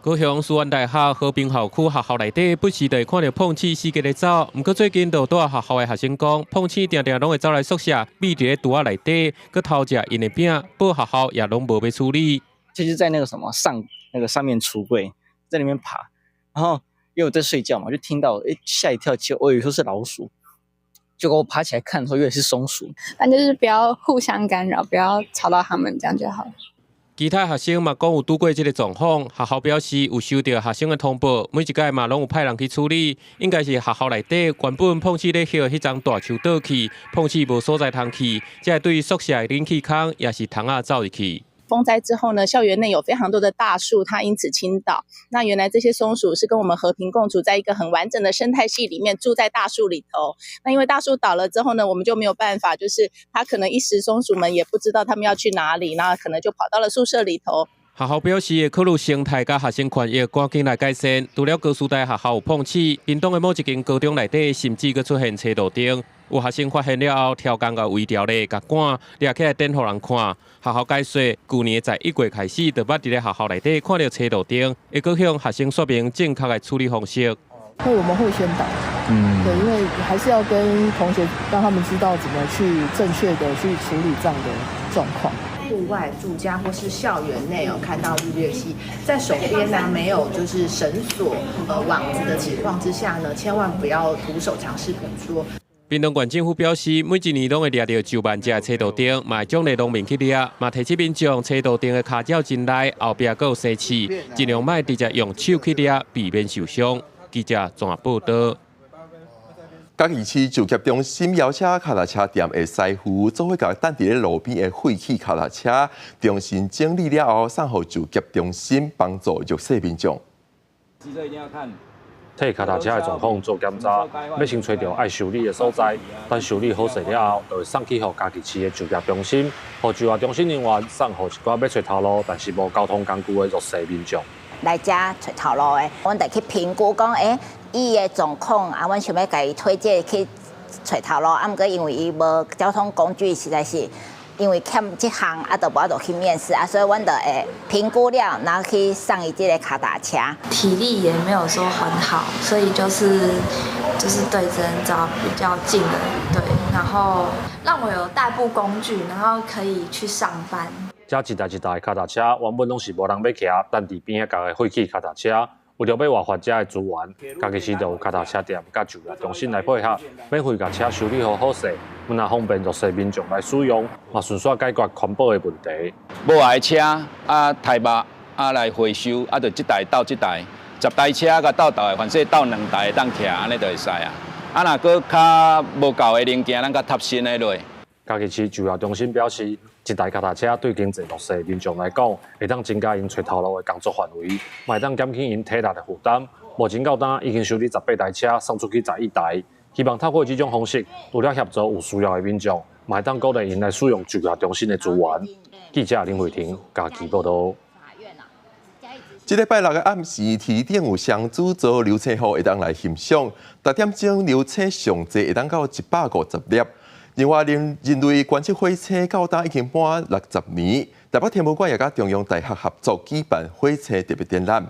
高雄師範大學和平校區學校內底，不時就會看著膨鼠四界咧走。毋過最近就拄仔學校的學生講，膨鼠定定攏會走來宿舍，覕佇咧櫥仔內底，閣偷食𪜶的餅，報學校也攏無欲處理。就是在那個什麼上那個上面櫥櫃，在裡面爬，然後因為我在睡覺嘛，就聽到誒嚇一跳，就我以為說是老鼠，結果我爬起來看的時候，以為是松鼠。但就是不要互相干擾，不要吵到他們，這樣就好了。其他學生嘛講有拄過這個狀況，學校表示有收著學生的通報，每一屆嘛攏有派人去處理。應該是學校內底原本膨鼠咧歇彼叢大樹倒去，膨鼠無所在通去，才會對宿舍的冷氣孔抑是窗仔走入去。風災之後呢，校園內有非常多的大樹，它因此傾倒。那原來這些松鼠是跟我們和平共處，在一個很完整的生態系裡面，住在大樹裡頭。那因為大樹倒了之後呢，我們就沒有辦法，就是它可能一時松鼠們也不知道他們要去哪裡，那可能就跑到了宿舍裡頭。學校表示會考慮生態佮學生權益，趕緊來改善。除了高師大學校有膨鼠，屏東的某一間高中內底甚至閣出現車路燈。有學生發現了後，刁工共圍牢咧，共趕掠起來展予人看。學校解說，舊年在1月開始，就捌佇咧學校內底看著車路燈，會閣向學生說明正確的處理方式。會，我們會宣導，對，因為還是要跟同學讓他們知道怎麼去正確的去處理這樣的狀況。戶外住家或是校園內有看到日月蜥，在手邊呢沒有就是繩索、網子的情況之下呢，千萬不要徒手嘗試捕捉。屏東縣政府表示，每一年攏會掠著上萬隻車路燈，嘛會獎勵農民去掠，嘛提醒民眾車路燈的跤爪真利，後壁閣有生刺，盡量莫直接用手去掠，避免受傷。記者綜合報導。嘉義市就業中心搖車跤踏車店的師傅，做伙共等佇咧路邊的廢棄跤踏車重新整理了後，送予就業中心幫助弱勢民眾。替跤踏車的狀況做檢查，欲先揣著愛修理的所在，等修理好勢了後，就會送去予嘉義市的就業中心，予就業中心人員送予一寡欲揣頭路，但是無交通工具的弱勢民眾。來遮揣頭路的，阮著去評估講，伊的狀況啊，阮想欲共伊推薦去揣頭路，啊，毋過因為伊無交通工具，實在是因為欠這項，啊，就無法度去面試啊，所以阮就會評估了，然後去送伊這個跤踏車。體力也沒有說很好，所以就是對，只能找比較近的，對，然後讓我有代步工具，然後可以去上班。這一台一台跤踏車原本攏是無人欲騎，等佇邊仔角的廢棄跤踏車，為著欲活化遮的資源，嘉義市就有跤踏車店佮就業中心來配合，免費共車修理予好勢，毋但方便弱勢民眾來使用，嘛順紲解決環保的問題。無愛車啊，台肉啊來回收，啊，就這台鬥這台，10台車共鬥鬥的，凡勢鬥兩台會當徛，按呢就會使啊。啊，若閣較無夠的零件，咱閣貼新的落。嘉義市就業中心表示，一台跤踏車對經濟弱勢民眾來講，會當增加𪜶揣頭路的工作範圍，嘛會當減輕𪜶體力的負擔。目前到今已經修理18台車，送出去11台。希望透過這種方式，除了協助有需要的民眾，嘛會當鼓勵𪜶來使用就業中心的資源。記者林慧婷嘉義報導。這禮拜六的暗時，天頂有雙子座流星雨會當來欣賞，逐點鐘流星上濟會當到150粒。另外，人類觀測火星到今已經滿60年，台北天文館也佮中央大學合作舉辦火星特別展覽。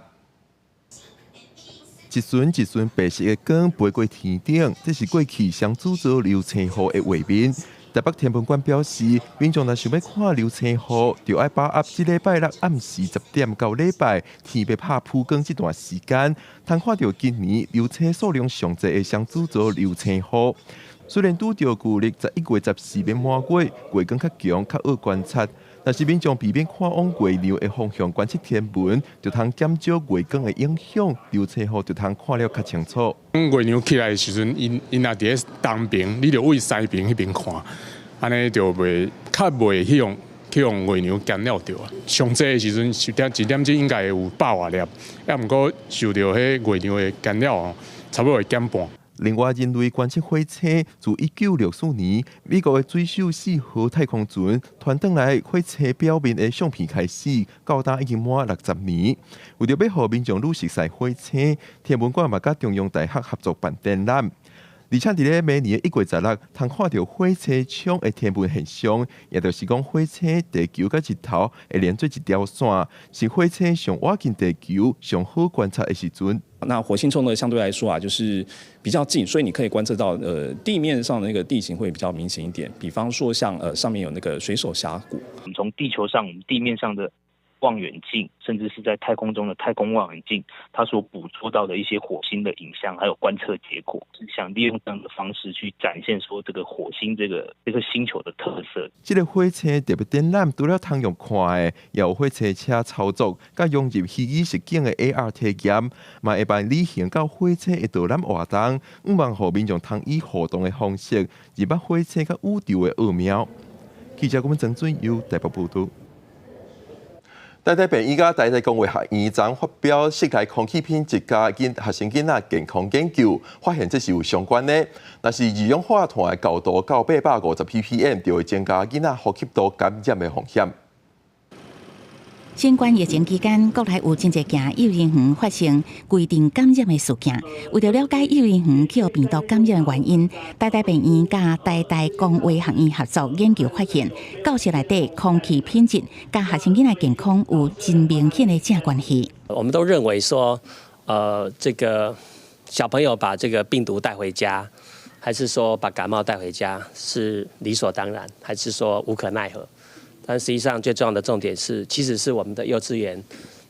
一陣一陣白色的光飛過天頂，這是過去雙子座流星雨的畫面。台北天文館表示，民眾若想欲看流星雨，就愛把握這禮拜六暗時10點到禮拜天欲拍曝光這段時間，通看著今年流星數量上濟的雙子座流星雨。雖然拄著舊曆11月14欲滿月，月光較強，較好觀察，但是民眾避免看往月亮的方向觀測天文，就通減少月光的影響，流星雨就通看了較清楚。月亮起來的時陣，𪜶𪜶若佇咧東爿，你就對西爿彼邊看，按呢就袂較袂去予月亮干擾著啊。上濟的時陣，1點鐘應該會有百外粒，抑毋過受著彼月亮的干擾哦，差不多會減半。另外，人類觀測火星自1964年美國的水手4號太空船傳轉來火星表面的相片開始，到今已經滿60年。為著欲予民眾愈熟似火星，天文館嘛佮中央大學合作辦展覽，而且佇咧明年的1月16，通看著火星窗的天文現象，也就是講火星、地球佮日頭會連做一條線，是火星上倚近地球、上好觀察的時陣。那火星窗呢，相對來說啊，就是比較近，所以你可以觀測到，地面上的那個地形會比較明顯一點。比方說像，上面有那個水手峽谷。我們從地球上，我們地面上的望遠鏡，甚至是在太空中的太空望遠鏡，它所捕捉到的一些火星的影像，還有觀測結果，是想利用這樣的方式去展現說這個火星這個星球的特色。這個火星特別展覽，除了通用看的，也有火星車操作，佮融入虛擬實境的 AR 體驗，嘛會辦旅行到火星的導覽活動，向望予民眾通以互動的方式，認捌火星佮宇宙的奧妙。記者郭文曾俊佑台北報導。台大病院佮台大公衛學院昨發表室內空氣品質佮學生囡仔健康研究，發現這是有相關的。若是二氧化碳的高度到850 ppm，就會增加囡仔呼吸道感染的風險。新冠疫情期間，國內有真濟間幼兒園發生規陣感染的事件。為著了解幼兒園予病毒感染的原因，台大病院佮台大公衛學院合作研究發現，教室內底空氣品質佮學生囡仔健康有真明顯的正關係。我們都認為說，這個小朋友把這個病毒帶回家，還是說把感冒帶回家，是理所當然，還是說無可奈何？但實際上最重要的重點是，其實是我們的幼稚園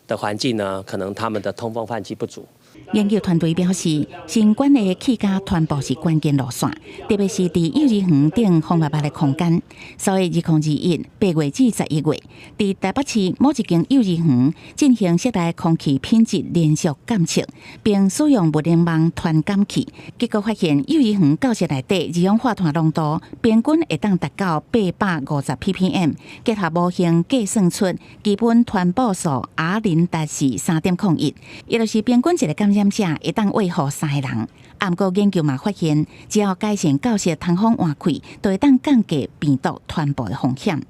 的環境呢，可能他們的通風換氣不足。研究團隊表示，新冠的氣間傳播是關鍵路線，特別是佇幼兒園等封密的空間。所以，2021年8月至11月，佇台北市某一間幼兒園進行室內空氣品質連續監測，並使用物聯網傳感器，結果發現幼兒園教室內底二氧化碳濃度平均會當達到850 ppm，結合模型計算出基本傳播數 R 零值是3.01，也就是平均一個感染者會當餵予三個人。啊，毋過研究嘛發現，只要改善教室通風換氣，就會當降低病毒傳播的風險。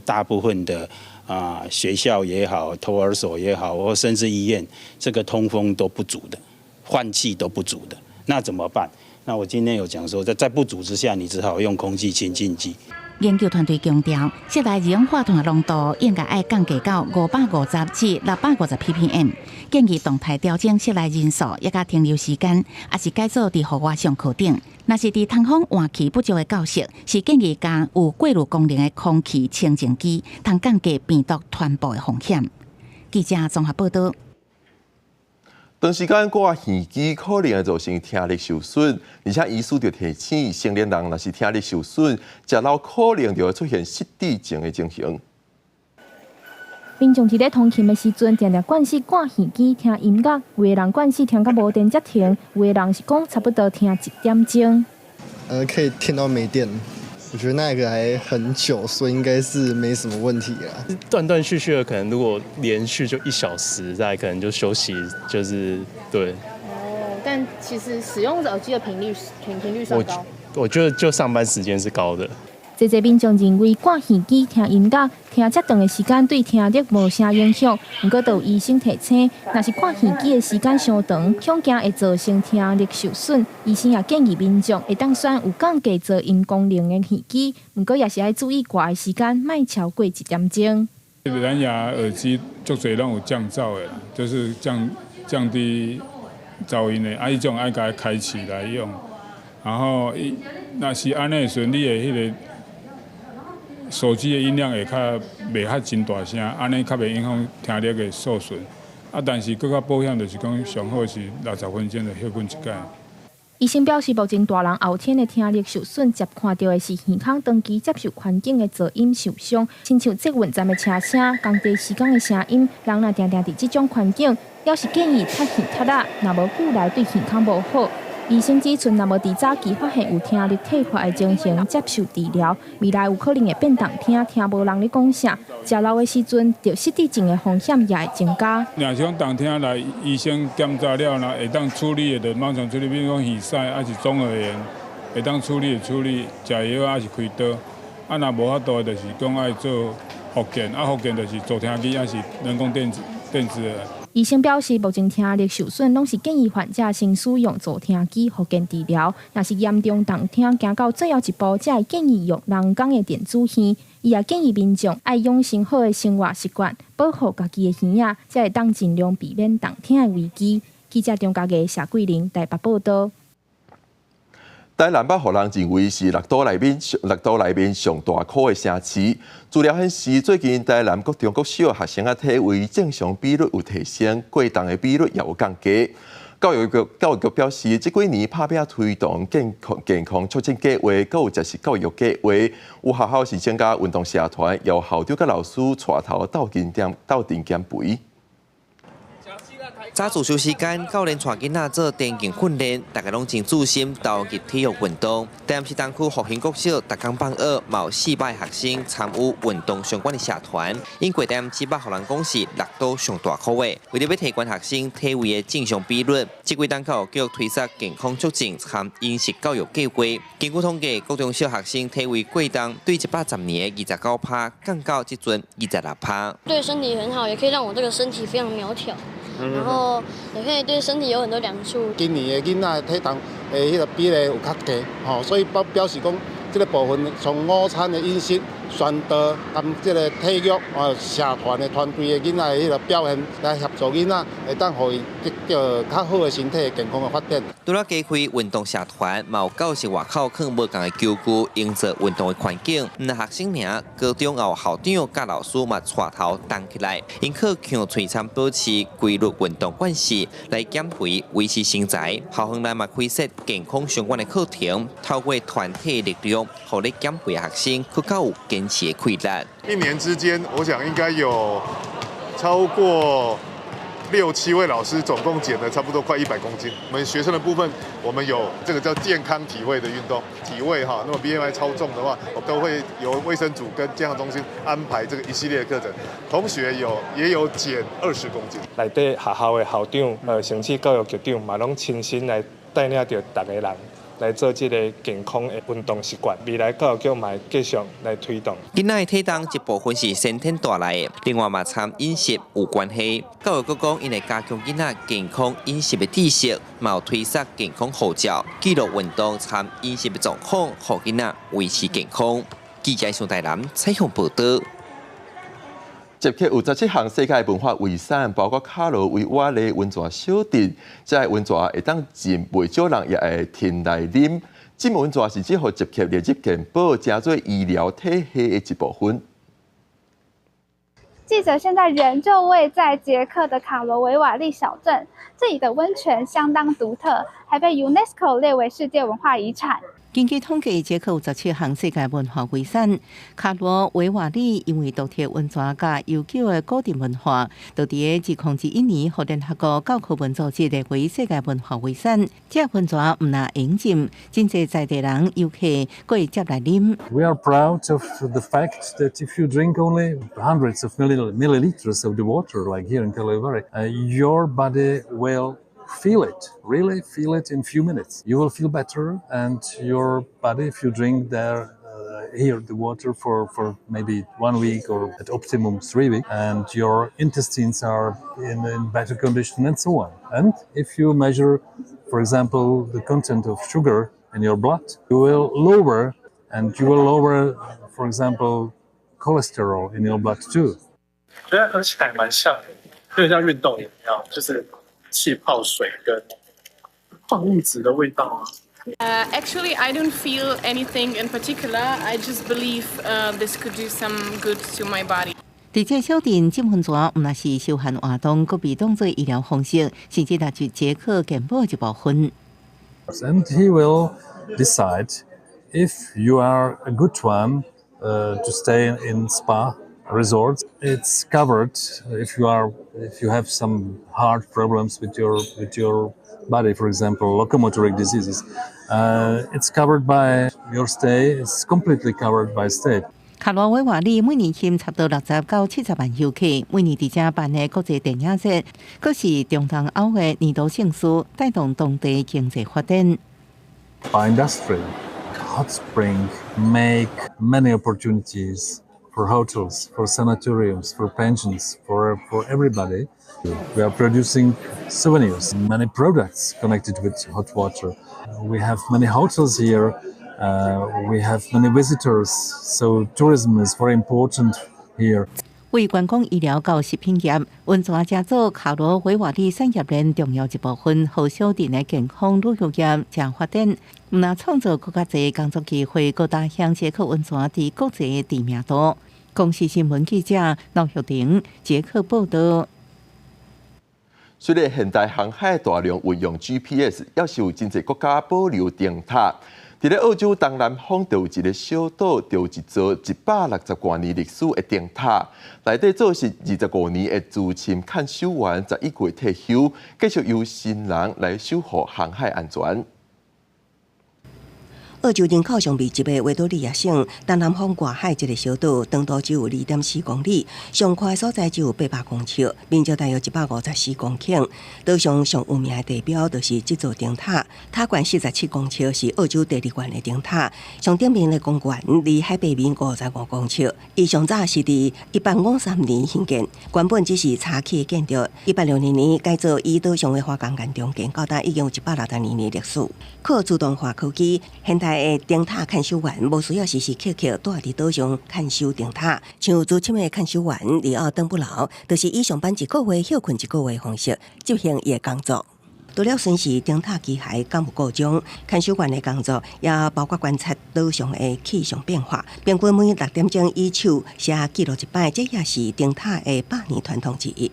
大部分的啊學校也好，托兒所也好，或甚至醫院，這個通風都不足的，換氣都不足的，那怎麼辦？那我今天有講說，在不足之下，你只好用空氣清淨機。研究團隊強調，室內二氧化碳濃度應該愛降低到550至650 ppm，建議動態調整室內人數，抑佮停留時間，抑是改做佇戶外上課等。若是佇通風換氣不足的教室，是建議加有過濾功能的空氣清淨機，通降低病毒傳播的風險。記者綜合報導。長時間掛耳機可能會造成聽力受損，而且醫師就提醒，成年人若是聽力受損，食老可能就會出現失智症的情形。民眾佇咧通勤的時陣，定定慣勢掛耳機聽音樂，有的人慣勢聽到無電才停，有的人是講差不多聽一點鐘。可以聽到沒電，我覺得那個還很久，所以應該是沒什麼問題啦。斷斷續續的，可能如果連續就一小時，再可能就休息，就是對。哦，但其實使用耳機的頻率算高。我覺得就上班時間是高的。濟濟民眾認為掛耳機聽音樂，聽遮長的時間對聽力無啥影響。毋過，都有醫生提醒，若是掛耳機的時間傷長，恐驚會造成聽力受損。醫生也建議民眾會當選有降低噪音功能的耳機，毋過也是愛注意掛的時間，莫超過一點鐘。藍牙耳機足濟攏有降噪的啦，就是降低噪音的，啊，彼種愛共開啟來用。然後，若是按呢的時陣，你的彼個。手機的音量會較袂較真大聲，按呢較袂影響聽力的受損。啊，但是閣較保險就是講上好是60分鐘就歇睏一擺。醫生表示，目前大人後天的聽力受損，捷看著的是耳孔長期接受環境的噪音受傷，親像捷運站的車聲、工地施工的聲音，人若定定佇這種環境，猶是建議踢耳塞仔，若無久來對耳孔無好。醫生指出，若無佇早期發現有聽力退化的情形，接受治療，未來有可能會變聾聽，聽無人咧講啥。食老的時陣，著失智症的風險也會增加。若是講重聽來，醫生檢查了，若會當處理的，就馬上處理，比如講耳塞，抑是中耳炎，會當處理的處理，食藥抑是開刀。啊，若無法度的，就是講愛做復健，啊，復健就是助聽器，抑是人工電子電子的。醫生表示，目前聽力受損，攏是建議患者先使用助聽器復健治療。若是嚴重重聽，行到最後一步，才會建議用人工的電子耳。伊也建議民眾愛養成好的生活習慣，保護家己的耳仔，才會當盡量避免重聽的危機。記者張家傑、謝桂玲台北報導。台南北予人認為是六都內面上大箍的城市。資料顯示，最近台南國中國小學生仔體位正常比率有提升，過重的比率也有降低。教育局表示，這幾年拍拚推動健康促進計劃，閣有食食教育計劃，有學校是增加運動社團，由校長佮老師帶頭鬥陣減肥。早自修時間，教練帶囡仔做田徑訓練，大家攏真注心投入體育運動。台南市東區復興國小，逐工放學，嘛有400學生參與運動相關的社團。因過台南市北予人講是六都上大箍的，為著欲提懸學生體位的正常比率，這幾冬教育局推出健康促進和飲食教育計劃。根據統計，國中小學生體位過重，對110年的29%降到這陣26%。對身體很好，也可以讓我這個身體非常苗條。然後也可以對身體有很多良處。今年的囡仔體重的彼個比例有較低，吼，所以表示講，這個部分從午餐的飲食、宣導佮這個體育啊社團的團隊的囡仔的彼個表現，來協助囡仔，會當予伊得著較好的身體健康的發展。除了加開運動社團，嘛有教室外口囥無仝的球具，營造運動的環境。毋但學生爾，高中也有校長佮老師嘛帶頭動起來，𪜶靠強喙參保持規律運動慣勢來減肥、維持身材。校方內嘛開設健康相關的課程，透過團體力量，予咧減肥的學生閣較有堅持的氣力。一年之間，我想應該有超過六七位老師，總共減了差不多快100公斤。我們學生的部分，我們有這個叫健康體位的運動，體位哈，那麼 BMI 超重的話，我都會由衛生組跟健康中心安排這個一系列的課程。同學有也有減20公斤。內底學校的校長、甚至教育局長嘛，攏親身來帶領著逐个人來做這個健康的運動習慣。未來教育局嘛會繼續來推動。囡仔的體重一部分是先天帶來的，另外嘛參飲食有關係。教育局講，𪜶會加強囡仔健康飲食的知識，嘛有推捒健康護照，記錄運動參飲食的狀況，予囡仔維持健康。記者上台南採訪報導。捷克有17項世界文化遺產，包括卡羅維瓦雷溫泉小鎮，這个溫泉會當浸，袂少人也會停來啉。浸溫泉是予捷克列入健保，成做醫療體系的一部分。記者現在人就位在捷克的卡羅維瓦利小鎮，這裡的溫泉相當獨特，還被 UNESCO 列為世界文化遺產。根據統計，捷克有17項世界文化遺產。卡羅維瓦里因為獨特溫泉佮悠久的古鎮文化，就佇2021年予聯合國教科文組織列為世界文化遺產。這個溫泉毋但會用浸，真濟在地人遊客閣會接來啉。 We are proud of the fact that if you drink only hundreds of milliliters of the water, like here in Karlovy Vary, your body will feel it, really feel it in few minutes. You will feel better, and your body, if you drink here the water for maybe one week or at optimum 3 weeks, and your intestines are in better condition and so on. And if you measure, for example, the content of sugar in your blood, you will lower, for example, cholesterol in your blood too. 覺得喝起來蠻像，有點像運動飲料，就是氣泡水跟礦物質的味道啊。Actually, I don't feel anything in particular. I just believe this could do some good to my body. 佇這小鎮浸溫泉，毋但是休閒活動，閣被當做醫療方式，甚至納入捷克健保一部分。 And he will decide if you are a good one to stay in spa resorts. It's covered if you have some heart problems with your body, for example, locomotoric diseases. It's covered by your stay. It's completely covered by state. 卡羅維瓦里每年吸引差不多60到70萬遊客，每年佇遮辦的國際電影節，閣是中東歐的年度盛事，帶動當地經濟發展。 By industry, hot spring make many opportunities for hotels, for sanatoriums, for pensions, for everybody. We are producing souvenirs, many products connected with hot water. We have many hotels here. We have many visitors, so tourism is very important here. 為觀光醫療到食品業，溫泉成做卡羅維瓦里產業鏈重要一部分，予小鎮的健康旅遊業誠發展，毋但創造閣較濟工作機會，閣打響捷克溫泉佇國際的知名度。公視新聞記者劉玉玲捷克報道。雖然現代航海大量運用 GPS，猶是有真濟國家保留燈塔。佇咧澳洲東南方，就有一个小島，就有一座160外年歷史的燈塔。內底做是25年的資深看守員，11月退休，繼續由新人來守護航海安全。澳洲人口上密集的維多利亞省東南方外海一个小島，長度只有2.4公里，上寬的所在只有800公尺，面積大約154公頃。島上上有名的地標就是這座燈塔，塔懸47公尺，是澳洲第二懸的燈塔。上頂面的光源離海平面55公尺。伊上早是佇1853年興建，原本只是早期的建築。1862年改造，以島上的花崗岩重建，到今已經有160年歷史。靠自動化科技，現代的燈塔看守員無需要時時刻刻蹛佇島上看守燈塔，像資深的看守員里奧登布勞，就是以上班一個月、歇睏一個月的方式執行伊的工作。除了巡視燈塔機械敢有故障，看守員的工作也包括觀察島上的氣象變化，平均每6點鐘以手寫記錄一擺，這也是燈塔的百年傳統之一。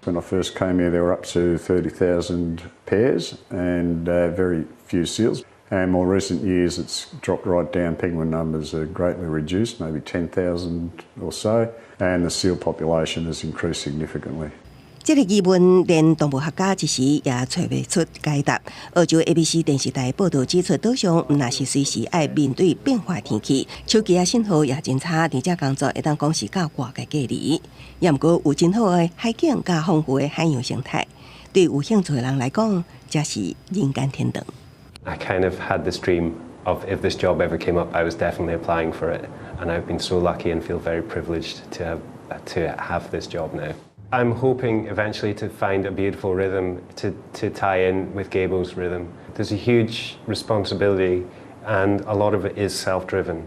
When I first came here, there were up to 30,000 pairs and very few seals. And more recent years, it's dropped right down. Penguin numbers are greatly reduced, maybe 10,000 or so, and the seal population has increased significantly. 這个疑問連動物學家一時也揣袂出解答。澳洲 ABC 電視台報導指出，島上毋但是隨時愛面對變化天氣，手機仔信號也真差，佇遮工作會當講是佮外界隔離。也毋過有真好的海景佮豐富的海洋生態，對有興趣的人來講，才是人間天堂。 I kind of had this dream of if this job ever came up, I was definitely applying for it. And I've been so lucky and feel very privileged to have this job now. I'm hoping eventually to find a beautiful rhythm to tie in with Gabo's rhythm. There's a huge responsibility and a lot of it is self-driven.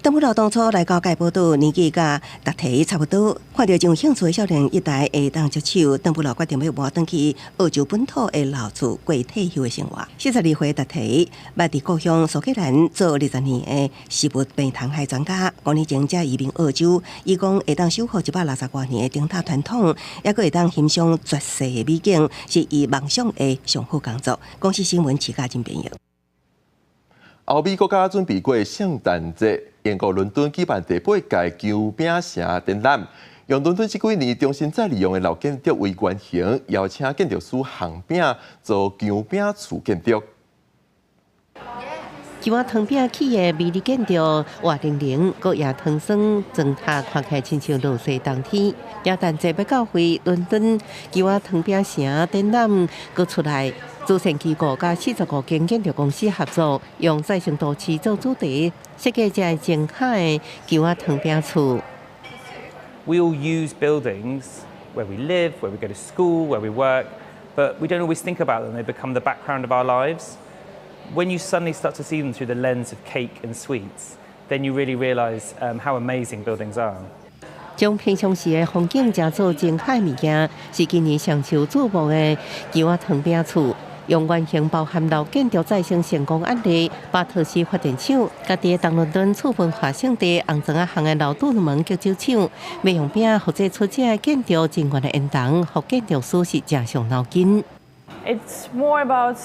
鄧布勞當初來到蓋寶島，年紀佮達提差不多，看著真有興趣的少年一代會當接手，鄧布勞決定欲搬轉去澳洲本土的老厝過退休的生活。42歲達提，捌佇故鄉蘇格蘭做20年的食物病蟲害專家，5年前才移民澳洲。伊講會當守護160外年的燈塔傳統，抑閣會當欣賞絕世的美景，是伊夢想的上好工作。公視新聞徐家珍編譯。歐美國家準備過聖誕節，英國倫敦舉辦第八屆薑餅城展覽，用倫敦這幾年重新再利用的老建築為原型，邀請建築師烘餅做薑餅厝建築。薑仔糖餅起的美麗建築，活靈靈，閣也糖霜磚塔，看起來親像落雪冬天。耶誕節欲到歲，倫敦薑仔糖餅城展覽閣出來。慈善機構佮45間建築公司合作，用再生都市做主題，設計這个精巧的薑仔糖餅厝。 We all use buildings where we live, where we go to school, where we work, but we don't always think about them. They become the background of our lives. When you suddenly start to see them through the lens of cake and sweets, then you really realize how amazing buildings are. 將平常時的風景成做精彩物件，是今年上受矚目的薑仔糖餅厝。用原型包含老建築再生成功案例，巴特斯發電廠，佮佇東倫敦次文化聖地紅磚仔巷的老杜門腳酒廠，欲用餅複製出這个建築真懸的緣動，予建築師是誠傷腦筋。 It's more about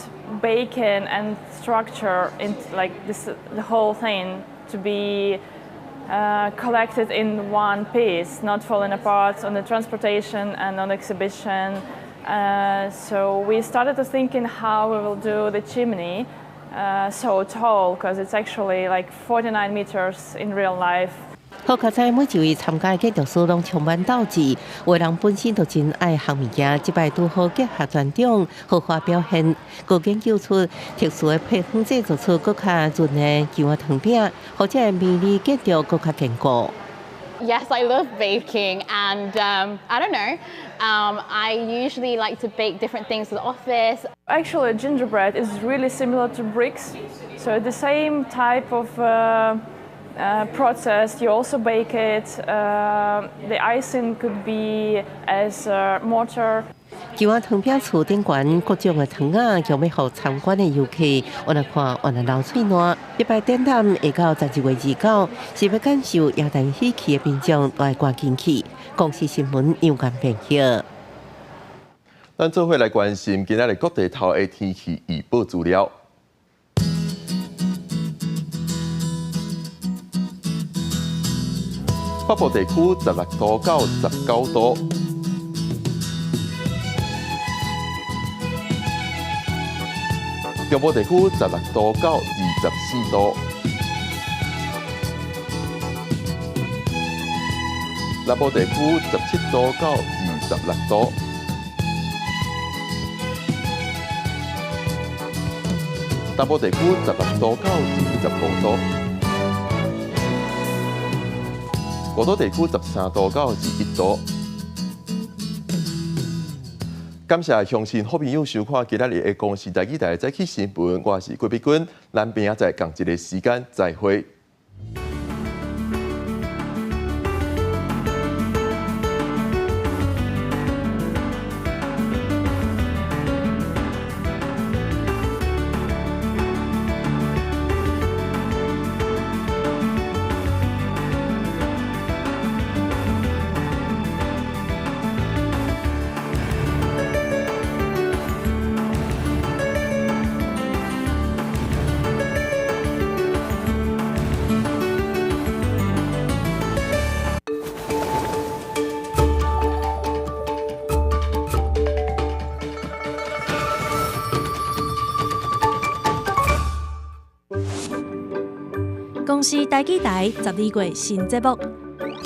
baking and structure in like this the whole thing to be collected in one piece, not falling apart on the transportation and on exhibition. So we started to thinking how we will do the chimney so tall, because it's actually like 49 meters in real life. 好佳哉每一位參加的建築師攏充滿鬥志，有的人本身就真愛烘物件，這擺拄好結合傳統豪華表現，閣研究出特殊的配方，製作出閣較潤的薑仔糖餅，予這个迷你建築閣較堅固。 Yes, I love baking, and I don't know. I usually like to bake different things for the office. Actually, gingerbread is really similar to bricks, so the same type of process. You also bake it. The icing could be as a mortar. 薑仔糖餅厝頂懸各種的糖仔，供欲予參觀的遊客，越來看越來流喙瀾。這擺展覽會到12月29，是欲感受耶誕喜氣的民眾，都愛趕緊去。公視新聞楊冠編譯。咱做伙來關心今仔日各地頭的天氣預報資料。北部地區16度到19度。中部地區16度到24度，南部地區17度到26度，東部地區16度到25度，五都地區13度到21度。感謝鄉親好朋友收看今仔日的公視台語台早起新聞，我是郭碧君，咱明仔載仝一个時間再會。公視台語台12月新節目。